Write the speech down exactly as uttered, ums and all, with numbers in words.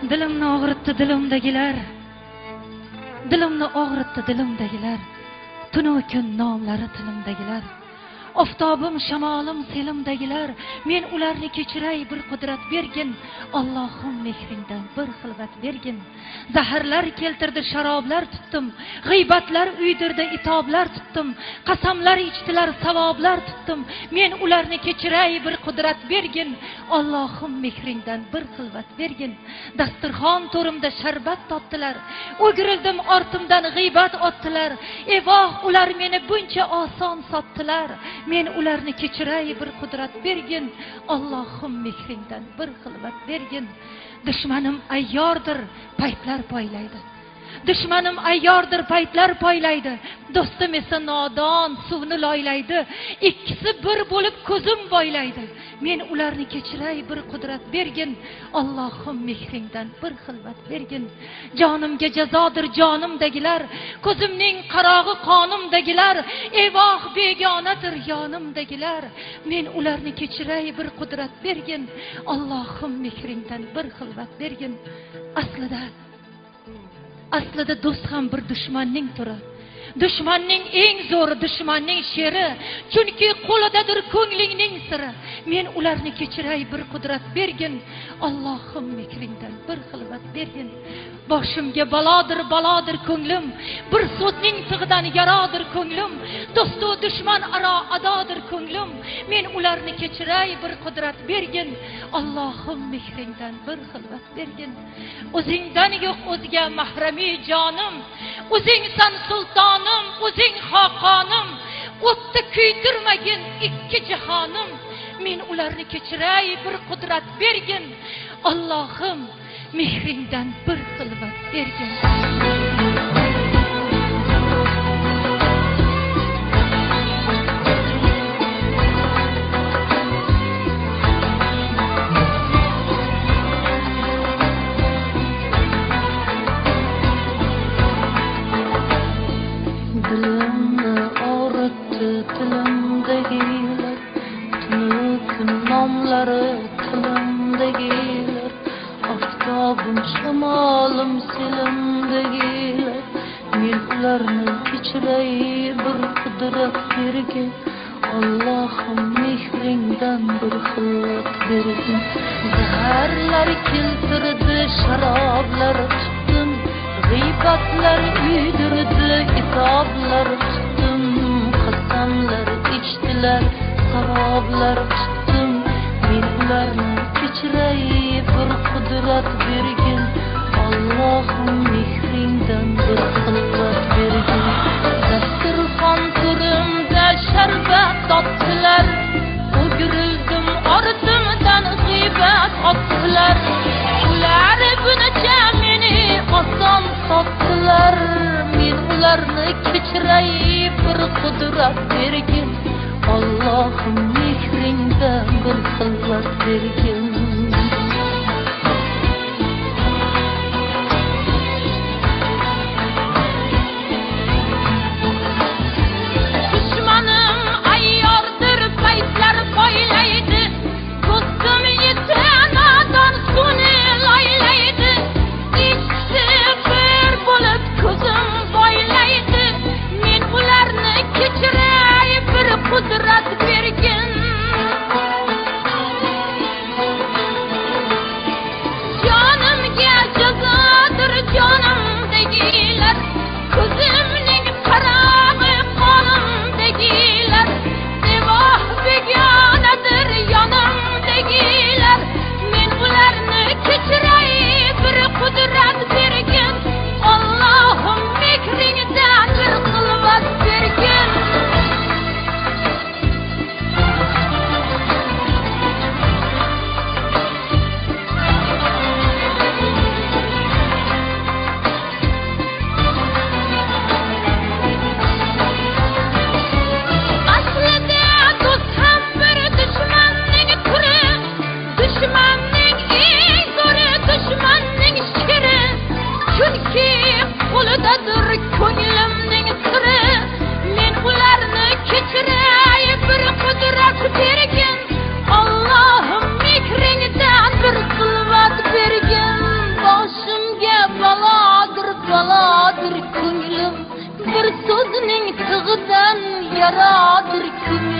دىلىمنى ئاغرىتتى دىلىمدىكىلەر. دىلىمنى ئاغرىتتى دىلىمدىكىلەر. تۈنۈ كۈن ناملىرى تىلىمدىكىلەر. ئافتابىم، شامالىم، سېلىمدىكىلەر. مەن ئۇلارنى كەچۈرەي بىر قۇدرەت بەرگىن. ئاللاھىم، مېھرىڭدىن بىر خىلۋەت بەرگىن. زەھەرلەر كەلتۈردى، شارابلار تۇتتۇم. غىيبەتلەر ئۆيدۈردى، ئىتابلار تۇتتۇم. قەسەملەر ئىچتىلەر، ساۋابلار تۇتتۇم. مەن ئۇلارنى كەچۈرەي بىر قۇدرەت بەرگىن. ئاللاھىم، مېھرىڭدىن بىر خىلۋەت بەرگىن. داستۇرخان تورۇمدا شەربەت تاتتىلار. ئۆگرۈلدۈم ئارتىمدىن غىيبەت ئاتتىلار. ئەي ۋاھ، ئۇلار مېنى بۇنچە ئاسان ساتتىلار. مەن ئۇلارنى كەچۈرەي بىر قۇدرەت بەرگىن. ئاللاھىم، مېھرىڭدىن بىر خىلۋەت بەرگىن. دۈشمىنىم ئەيياردۇر، پەيتلەر پايلايدۇ. دۈشمىنىم ئەيياردۇر، پەيتلەر پايلايدۇ. دوستۇم ئېسە نادان، سۇنى لايلايدۇ. ئىككىسى بىر بولۇپ كۆزۈم بايلايدۇ. مەن ئۇلارنى كەچۈرەي بىر قۇدرەت بەرگىن. ئاللاھىم، مېھرىڭدىن بىر خىلۋەت بەرگىن. جانىمغا جازادۇر جانىمدىكىلەر. كۆزۈمنىڭ قاراغى قانىمدىكىلەر. ئەي ۋاھ، بىگانىدۇر يانىمدىكىلەر. مەن ئۇلارنى كەچۈرەي بىر قۇدرەت بەرگىن. ئاللاھىم، مېھرىڭدىن بىر خىلۋەت بەرگىن. ئەسلىدە ئەسلىدە دوستخان بىر دۈشمەننىڭ تورى. دۈشمەننىڭ ئەڭ زورى، دۈشمەننىڭ شېرى. چۈنكى قولىدادۇر كۆڭلۈڭنىڭ سىرى. مەن ئۇلارنى كەچۈرەي بىر قۇدرەت بەرگىن. ئاللاھىم، مېھرىڭدىن بىر خىلۋەت بەرگىن. باشىمغا بالادۇر، بالادۇر كۆڭلۈم. بىر سوتنىڭ تىغىدىن يارادۇر كۆڭلۈم. دوستۇ دۈشمەن ئارا ئادادۇر كۆڭلۈم. مەن ئۇلارنى كەچۈرەي بىر قۇدرەت بەرگىن. ئاللاھىم، مېھرىڭدىن بىر خىلۋەت بەرگىن. ئۆزۈڭدىن يوق ئۆزگە مەھرىمى جانىم، ئۆزۈڭسەن سۇلتانىم، ئۆزۈڭ خاقانىم. ئوتتا كۆيدۈرمىگىن ئىككى جاھانىم. مەن ئۇلارنى كەچۈرەي بىر قۇدرەت بەرگىن. ئاللاھىم، مېھرىڭدىن بىر خىلۋەت بەرگىن. دىلىمنى ئاغرىتتى تىلىمدىكىلەر، تۈنۈگۈن ناملىرى تىلىمدىكىلەر. ئاپتاپىم، شامالىم، سېلىمدىكىلەر. مەن ئۇلارنى كەچۈرەي بىر قۇدرەت بەرگىن. ئاللاھىم، مېھرىڭدىن بىر خىلۋەت بەرگىن. زەھەرلەر كەلتۈردى، شارابلار تۇتتۇم. غىيبەتلەر ئۆيدۈردى، ئىتابلار تۇتتۇم. قەسەملەر ئىچتىلەر، ساۋابلار تۇتتۇم. مەن ئۇلارنى كەچۈرەي بىر قۇدرەت بەرگىن. ئاللاھىم، مېھرىڭدىن بىر خىلۋەت بەرگىن. داستۇرخان تۈرۈمدە شەربەت تاتتىلار. ئۆگرۈلدۈم ئارتىمدىن غىيبەت ئاتتىلار. ئۇلار بۇنچە مېنى ئاسان ساتتىلار. مەن ئۇلارنى كەچۈرەي بىر قۇدرەت بەرگىن. ئاللاھىم، مېھرىڭدىن بىر خىلۋەت بەرگىن. دۈشمىنىم ئەيياردۇر، پەيتلەر پايلايدۇ. دوستۇم ئېسە نادان، سۇنى لايلايدۇ. ئىككىسى بىر بولۇپ كۆزۈم بايلايدۇ. مەن ئۇلارنى كەچۈرەي بىر قۇدرەت بەرگىن. سەن يارادۇر كۈن